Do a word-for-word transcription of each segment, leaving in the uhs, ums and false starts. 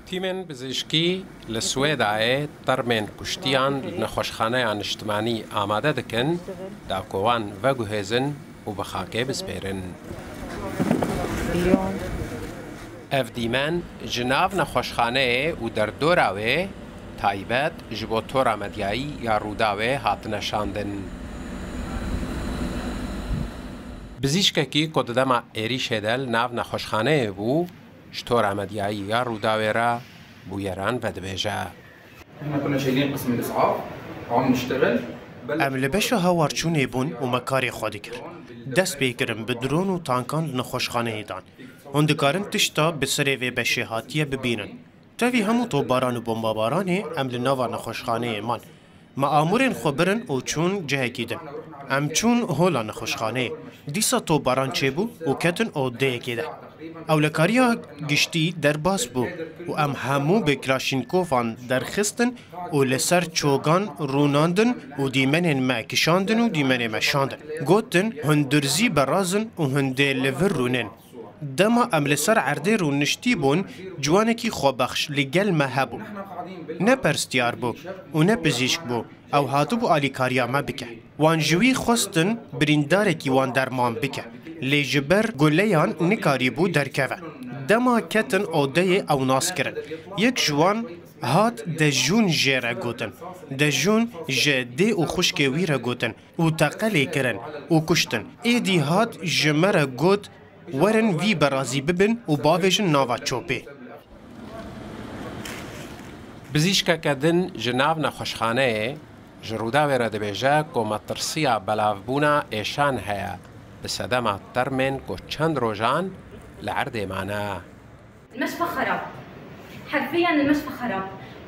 Tîmên pizîşkî li Swêdayê termên kuştiyan li nexweşxaneya niştimanî amade dikin, da ku wan veguhêzin û bi xakê bispêrin. Ev dîmen ji nav nexweşxaneyê û derdora wê taybet ji bo tora medyayî ya Rûdawê hatine şandin. Bizîşkekî ku di dema êrîşê de li nav nexweşxaneyê bû, ji tora medyayî ya Rûdawê re bûyeran vedibêje. احنا كنا شايلين قسم الاسعاف وعم نشتغل. Em li beşa hawarçûnê bûn û me karê xwe dikir. Dest pê kirin bi dron û tankan li nexweşxaneyê dan. Hûn dikarin tişta bi serê vê beşê hatiye bibînin. Tevî hemû topbaran û bombabaranê em li nava nexweşxaneyê man. Me amûrên xwe birin û çûn cihekî din. Em çûn hola nexweşxaneyê. Dîsa topbaran çêbû û ketin odeyekê de. Ewlekariya giştî derbas bû û em hemû bi Klaşînkovan derxistin û li ser çogan rûnandin û dîmenên me kişandin û dîmenê me şandin. Gotin, hundurzî berazin û hundê li vir rûnin. Dema em li ser erdê rûniştî bûn, ciwanekî xwebexş li gel me hebû. Ne perstiyar bû û ne pizîşk bû. Ew hatibû alîkariya me bike. Wan ji wî xwestin birîndarekî wan derman bike. Lê ji ber guleyan nikarîbû derkeve. Dema ketin odeyê ew nas kirin. Yek ji wan hat Dejûn jê re gotin. Dejûn ji dê û xwişkê wî re gotin û teqe lê kirin û kuştin. Êdî hat ji me re got, werin vî berazî bibin û bavêjin nava çopê. Bizîşkeke din ji nav nexweşxaneyê ji Rûdawê re dibêje ku metirsiya belavbûna êşan heye, bi sedema termên ku çend rojan li erdê mane. المشفى خراب. حرفيًا المشفى خراب.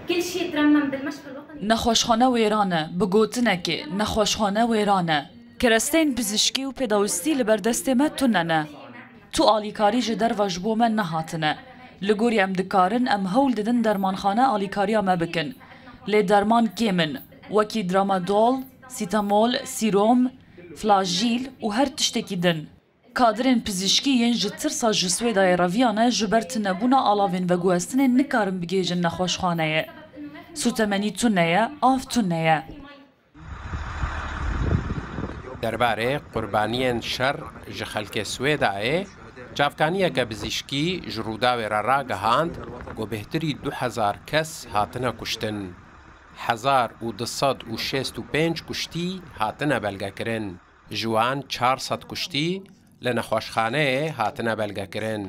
كل شيء ترمم بالمشفى الوطني. Nexweşxane wêran e, bi gotinekê, nexweşxane wêran e. Keresteyên pizîşkî û pêdawistî li ber destê me tune ne. Tu alîkarî ji derve ji bo me nehatine. Li gorî em dikarin, em hewl didin dermanxane alîkariya me bikin. Lê derman kêm in, wekî dramadol, sîtemol, sîrom, flajîl û her tiştekî din. Kadirên pizîşkî yên ji tirsa ji Swêdayê reviyane ji ber tunebûna alavên veguhestinê nikarin bigihêjin nexweşxaneyê. Sûtemenî tune ye, av tune ye. Derbarê qurbaniyên şer ji xelkê Swêdayê, çavkaniyeke bizîşkî ji Rûdawê re ragihand ku bêhtirî du hezar kes hatine kuştin. Hezar û du sed û şêst û pênc kuştî hatine belgekirin. Ji wan çar sed kuştî li nexweşxaneyê hatine belgekirin.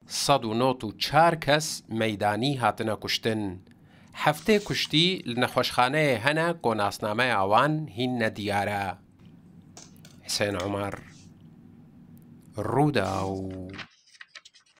Sed û nod û çar kes meydanî hatine kuştin. Heftê kuştî li nexweşxaneyê hene ku nasnameya wan hîn nediyar e. Hisên Umar, Rûdaw.